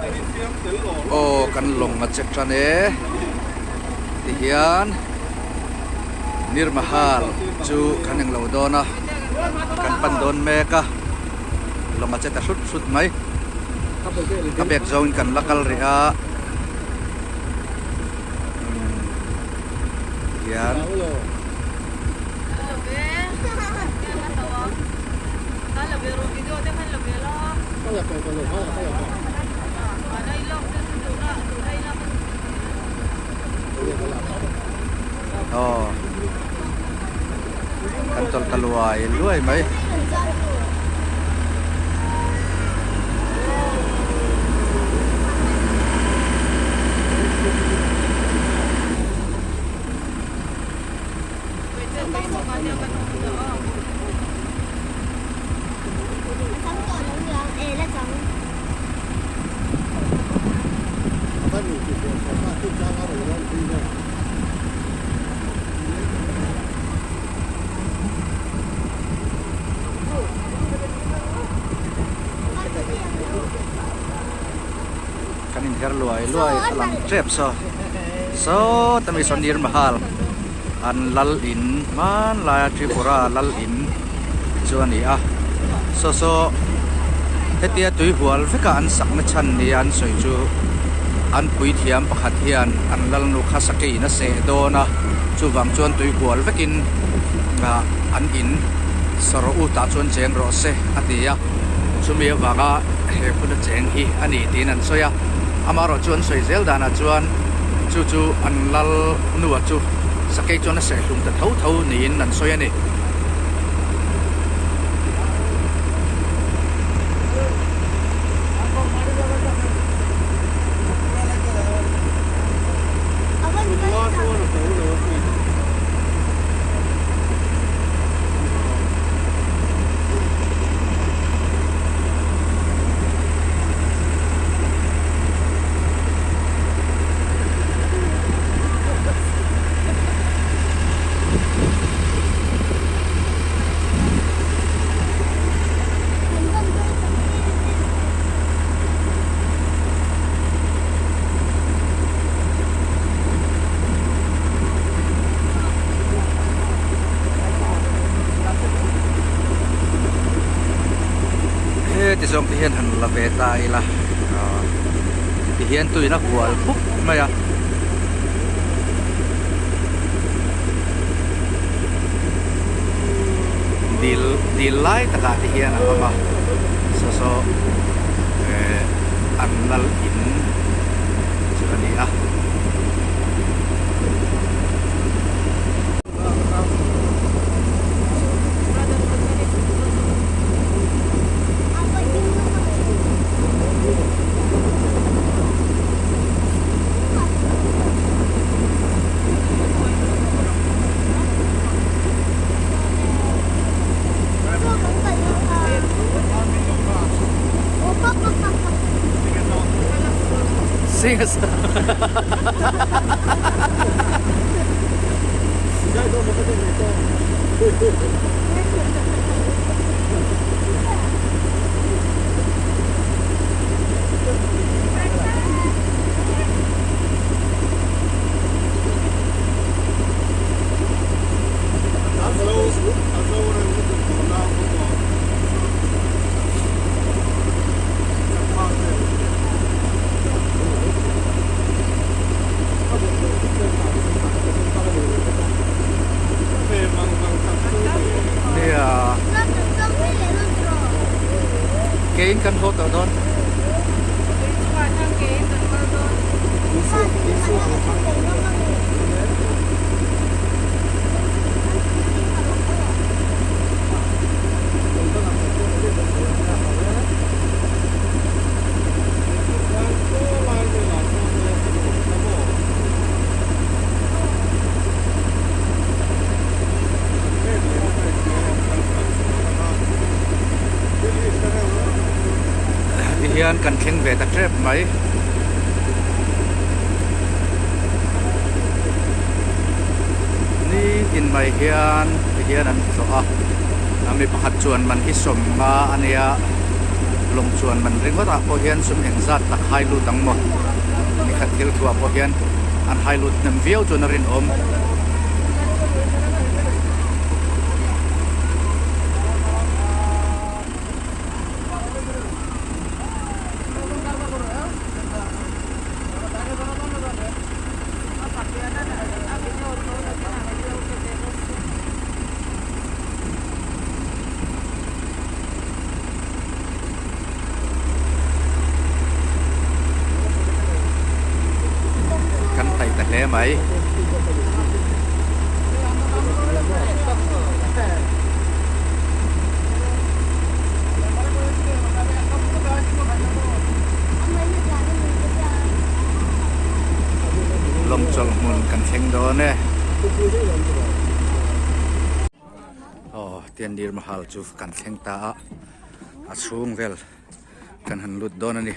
Aw kan lawng a che tan e tihian Nirmahal chu kan englo dawn a kan pan dawn mek a lawng a che ta hrut hrut mai a bag zawngin kan la kal rih a tihian. Aw kan tawlh ta luai luai mai. Kan inher luai luai a lang tep saw saw ta mi saw Nirmahal an lal in hmanlaia Tripura lal in chu a ni a saw saw hetia tui hual veka an sakna chhan nia an sawi chu an puithiam pakhat hian an lalnu kha sakeiin a seh dawn a chuvang chuan tui hual vekin ah an in sawrh u tah chuan cheng rawh se a ti a chumi avanga he hmun a cheng hi a ni tiin an sawi a amaherawh chu an sawi zel danah chuan chu chu an lal nua chu sakei chuan a sehhlum ta tho tho niin an sawi a ni. Heti zawng te hian han la ve ta ila tihian tuin a hual khup mai a. Dil dil lai takah te hian a awm a saw saw eh an lal in chu a ni a. Nia Kein kan haw tawh dawn. Tihian kan thleng ve ta tep mai. Nitin mai hian tihian an tlawh a, mi pakhat chuan man hi sawmnga a nia. Lawng chuan man ringawt ah pawh hian sum engzat tak hai lut ang maw? Nikhat thil thuah pawh hian an hai lut hnem viau chuan a rinawm. Kan hnaih ta hle mai. Lawng chawlh hmun kan thleng dawn e. Aw Tiandir Mahal chu kan thleng ta a, a chhung vel kan han lut dawn a ni.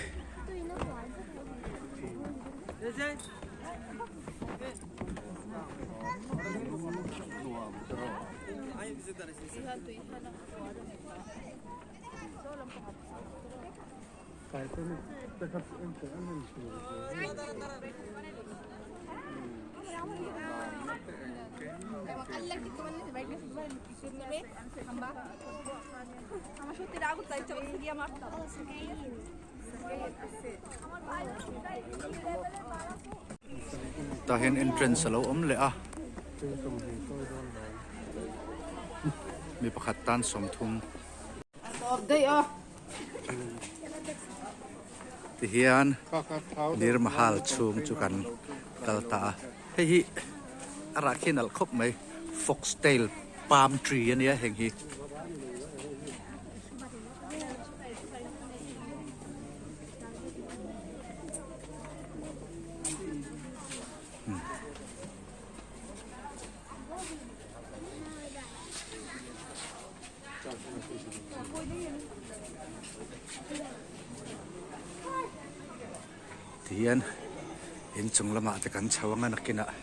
Tah hian entrance a lo awm leh a mi pakhat tan 30 Tihian Nirmahal chhung chu kan kal ta a, hei hi a rah khi nalh khawp mai foxtail palm tree a nia heng hi. Tihian inchung lamah te kan chho ang a nakinah.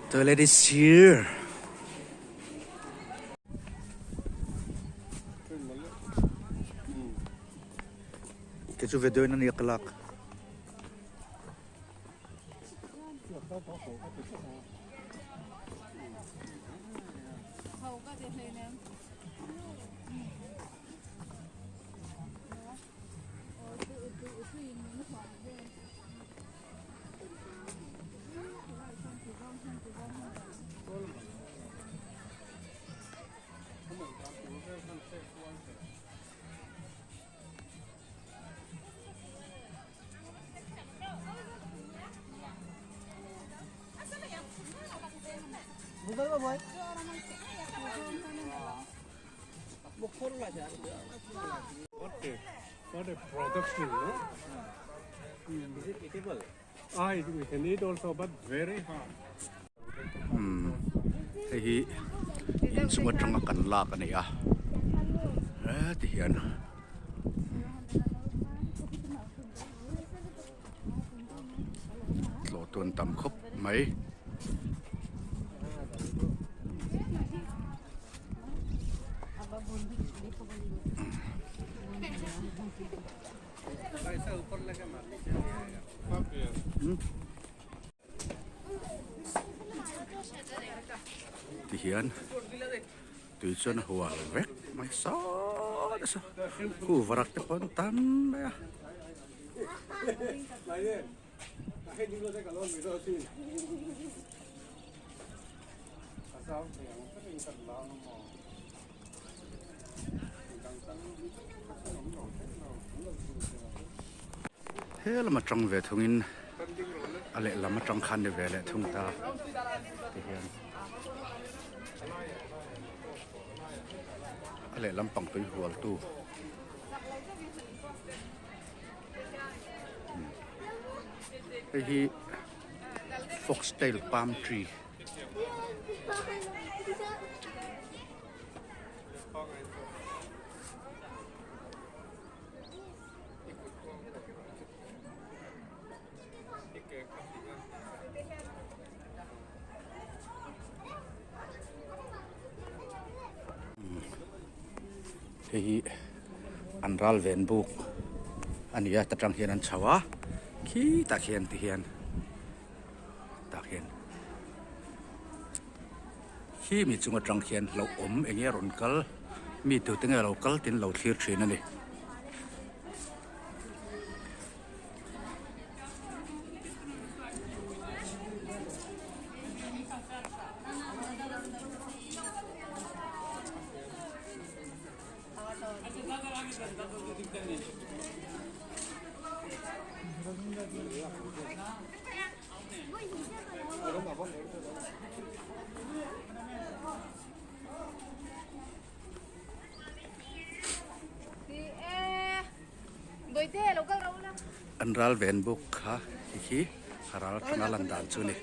Toilet is here. Ke chu video in ania ka lak. What a production, no? Is it eatable? Ah, we can eat also, but very hard. Hmm, hei hi inchung atanga kan lak a ni a, heti hian. Tlawh tuan tam khawp mai. Tihian tui chuan a hual vek mai saw nasa khu varak te pawh an tam mai a. He lam atang ve thungin a lehlam atang khan ni ve leh thung ta tihian a lehlam pang tui hual tu. Hei hi. Foxtail palm tree. Hei hi an ral ven buk a ni a ta tang hian an chho a khitah khian ti hian tah khian khi mi chung atang khian hlauhawm eng nge rawn kal mi tute nge lo kal tin lo thlir thin a ni. An ral ven buk kha khi khi a ral atanga lan dan chu a ni.